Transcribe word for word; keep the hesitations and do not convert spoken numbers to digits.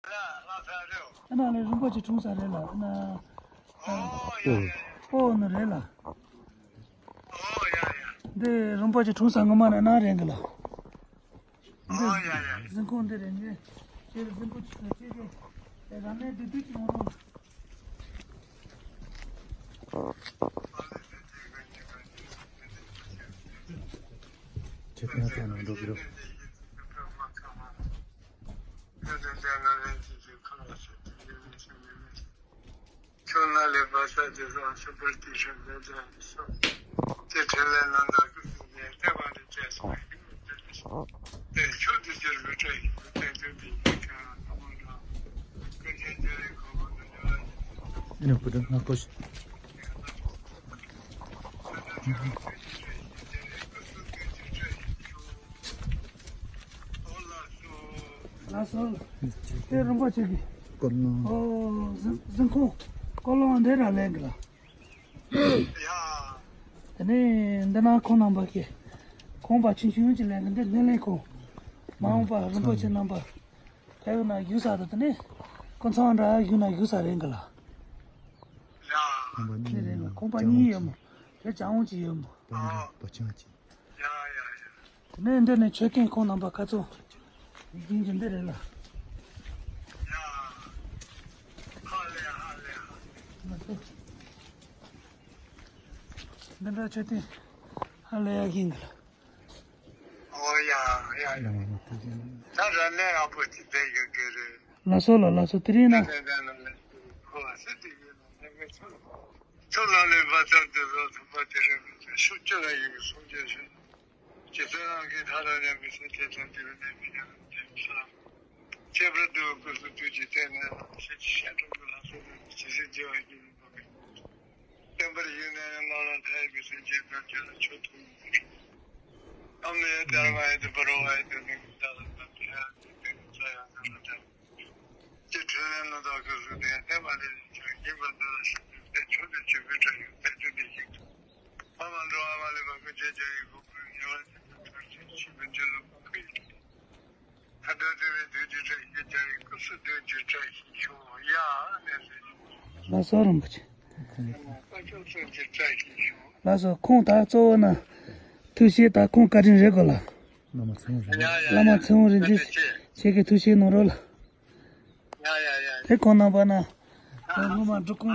ཨ་ན་ལས་རིན་པོ་ཆེ་འཁྲུངས་ས་རེད་ལ། ཨ་ན་ཨོ་ནི་རེད་ལ། འདི་རིན་པོ་ཆེ་འཁྲུངས་ས་ངོ་མ་ནས་ན་རེད་གི་ལ། འདི་གཟིམ་ཁང་འདི་རེད། ངས་ཁྱེད་གཟིམ་པོ་ཆེ་ཁྱེད་ཀྱི་རང་གནས་བདེ་སྡུག་གི་ངོ་རང་། ཁྱེད་ཀྱང་ཚོགས་ནང་འགྲོ་གི་རེད། ཁྱོད་ན་ལས་པ་ས་དེ་སོགས་སུ་པར་ཏི་ཤོན་ལས་ལས་སོ། དེ་འཕྲིན་ལས་རྣམ་དག་གི་ཐོག་ནས་བསྟན་པ་ལས་བཅས་སོ། དེ་ཆོས་དེ་ཅིར་བུ་ཁྲ་ཡི་བུ་བསྟན་དོན་དེ་ཡི་ཁྱོད་ལ་ཐོག་མར་ལ་ཀུན་མཁྱེན་རྒྱལ་བའི་གོ་འཕང་དུ་འགྲོ་བ་ཡིན། ཨ་ནི་བུ་ཁྲ་ང་ཀོ་ཤི། ལགས་སོ། དེ་རིན་པོ་ཆེ་གི། ཀོ་ལོང་། ཨོ། གཟིམ་གཟིམ་ཁང་། ཀོ་ལོང་འདི་ར་ལེན་གི་ལ། དེ་ནས་འདི་ན་ཁོང་རྣམ་པ་གི་ཁང་པ་ཆུང་ཆུང་ཅིག་ལེན་གི། འདི་སྣེ་ལེན་ཁང་། མ་འོངས་པ་རིན་པོ་ཆེ་རྣམ་པ་ཕེབས་ན་བཞུགས་ས་དང་། དེ་ནས་ཀུན་ཚང་འདྲ་བཞུགས་ན་བཞུགས་ས་རེད་གི་ལ། དེ་རེད་ལ། ཁང་པ་གཉིས་ཡོད་མོ། དེ་ལྕགས་ཝང་གཅིག་ཡོད་མོ། དེ་ནས་འདི་ནས་མཆོད་རྟེན་ཁང་རྣམ་པ་ཁ་ཚོ་ཡིན་གྱི་འདི་རེད་ལ། འདི་འདྲ་མཆོད་རྟེན་ཧ་ལས་ཡག་ཡིན་གི་ལ། ཨོ་ཡ་ཡ་ཡ། ད་ར་ནས་ཡག་པོ་ཅིག་བསྡད་ཡོད་ཀྱི་རེད། ལགས་སོ་ལ། ལགས་སོ། དེ་རིང་ན། ཁོ་ལ་སེ་དེ་ཡོད་ན་ནས་ངས་ཚོ། ཚུར་ལ་ལས་པ་ཚར་དུ་བཟོ་ཐུབ་པ་དེ་རེད། ཤུགས་ཆེ་ལ་ཡོད་གི་སོང་རྒྱུ་ཞིག་ཅི་ཚེ་རང་གི་ཐ་ལ་ཉམས་པའི་སེམས་ཅན་ཐམས་ཅད་ལ་གནས་པའི་ཉམས་ལེན་ས། ཁྱད་པར་དུ་སྐུ་གསུང་ཐུགས་ཀྱི་རྟེན་ནས་ཤེས་བྱ་ཤ་ཁྲོམ་དུ་ལ་སོགས་པའི་ཇི་སྲིད་རྒྱལ་བ་ཡིན་པ་མེད། བསྟན་པར་ཡུན་ནས་རྣམ་ལ་མཐའ་ཡས་པའི་སེམས་ཅན་ཐམས་ཅད་ལ་ཆོས་ཐོབ་མི་འགྲུབ། ཨ་མའི་དར་མ་ཡི་དུ་པར་བ་ཡི་དུ་ནི་ད་ལ་ད་དེ་ཡང་དེ་དེ་ནི་ས་ཡང་ད་ལ་ད། ཀྱི་འཕྲིན་ལས་རྣམ་དག་གི་གཟུགས་ལྡན་བསྟན་པ་ལས་ཀྱང་ཡིན་པར་འདི་ལ་ཞུགས་པའི་བསྟན་ཆོས་ལས་བྱོན་པའི་སྐྲ་ཡི་བསྟན་བཅོས་འདི་ཞིག་ཏུ། ཕ་མ་འགྲོ་བ་མ་ལུས་པ་ཀུན་གྱི་རྒྱལ་བའི་གོ་འཕང་ཡོངས་ལ་ཕྱིན་པའི་ཐར་ཕྱིན་ཆེན་པོའི་འབྲས་བུ་མ་ཁུར་ཡིན། ཁ་དོན་དེ་བའི་བདུད་ཀྱི་སྐྲ་ཡི་རྒྱལ་བའི་སྐུ་གསུང་ཐུགས་ཀྱི་སྐྲ་ཞིག་ཤོག་ཡ་ནས་ཟེར། ལགས་སོ་རིན་པོ་ཆེ། སྐུ་གསུང་ཐུགས་ཀྱི་སྐྲ་ཞིག་ཤོག་ལགས་སོ། ཁོང་ད་གཙོ་བོ་ན་ཐུགས་བཞེད་ད་ཁོང་བཀའ་དྲིན་རེད་གོ་ལ། བླ་མ་ཚེ་དབང་རིན་པོ་ཆེ། ཁྱེད་ཀྱི་ཐུགས་བཞེད་གནང་རོགས་ལ། ཡ་ཡ་ཡ། དེ་ཁོང་རྣམ་པ་ན། ད་སྔོན་མ་འབྲི་གུང་